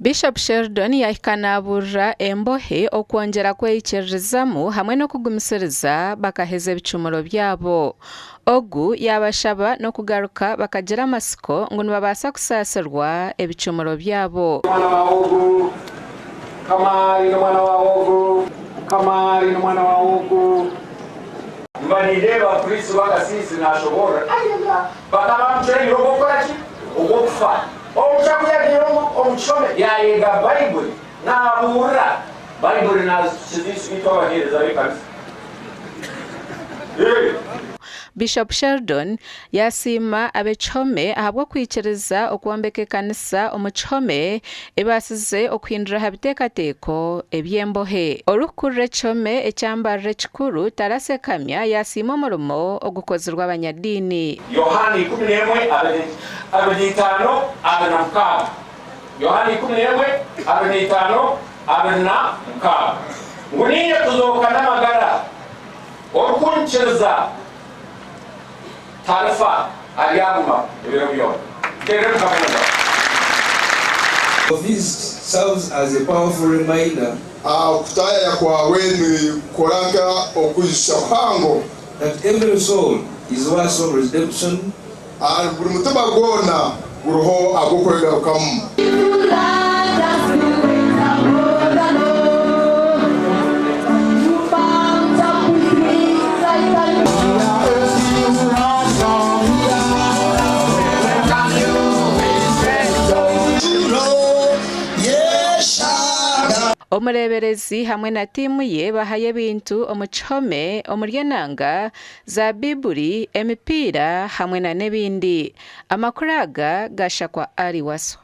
Bishop Sheldon yahika naburira embohe okwongyera kweyikiririzamu hamwe n'okugumisiriza bakaheza ebicumuro byabo. Ogu yaabashaba n'okugaruka bakagira amatsiko ngu nibabaasa kusaasirwa ebicumuro byabo. Omwana wa ogu, Mukama ari n'omwana wa ogu, Mukama ari n'omwana wa ogu. Mba nindeeba Kristo w'akasiisi naashoboorora, ayaya! Bakaba bamucwereire ogw'okukora ki? Ogw'okufa. Omusha ku yaagiire omu kihome yaayega Baibuli, naabuurira. Baibuli naazitukiza itwe abaheereza b'ekanisa. Bishop Sheldon yaasiima ab'ekihome ahabw'okwikiriza okwombeka ekanisa omu kihome ebaasize okuhindura aha biteekateeko eby'embohe. Orikukurira ekihome ekya Mbarara ekikuru, Tarase Kamya yaasiima omurimo ogukozirwe abanyadiini. Yohaana 11, 25, 26. Yohaana 11, 25, 26. Ngu niinye kuzooka n'amagara, orikunyikiriza tarifa, aryagumaho ebiro byona. Muteerere Mukama engaro. Your visit serves as a powerful reminder. Okutaayaya kwawe nikukora nka okwijutsya kuhango. That every soul is worth of redemption. Buri mutima gwona guriho ag'okwegarukamu. Omureeberezi hamwe na tiimu ye bahayo ebintu omu kihome omuri enanga za Baiburi, emipiira hamwe na n'ebindi. Amakuru aga gashakwa Ali Waswa.